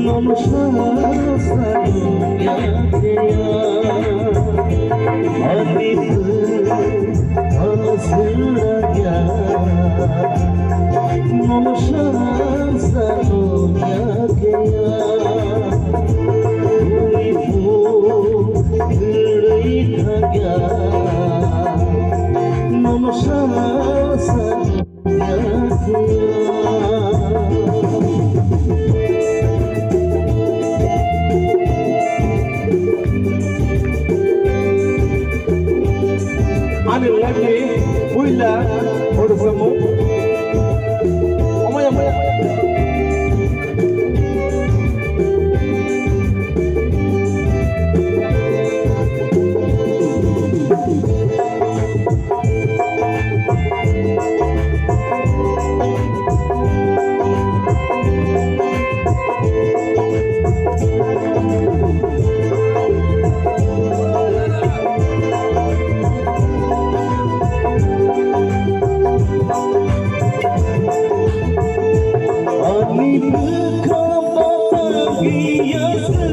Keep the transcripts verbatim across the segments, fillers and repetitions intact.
Nono sa sa ya ya, ani phu asura ya. Nono sa sa ya ya, ani phu gurui thang ya. Nono sa sa Ani life ni puila photosamo. Omaya, omaya. Ani bwkha bata biya se,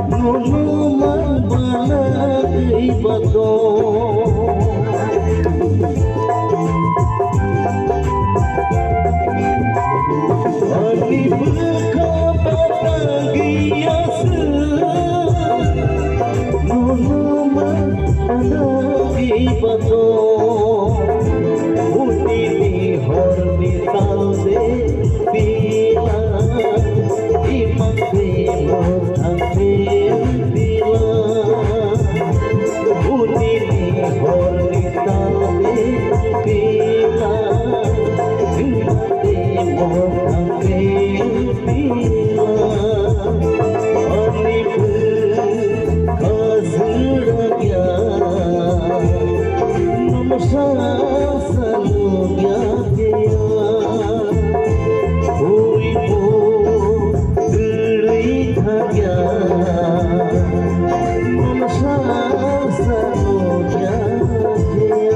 nono man bana tei bato. Ani bwkha bata biya se, nono man bana tei bato. Butini horni talde pila, imang timo thangte pila. Butini horni talde pila, imang timo thangte pila. Ani phu kazura ya, nono sa sa ya ya. Ui po gurui thang ya, nono sa sa ya ya.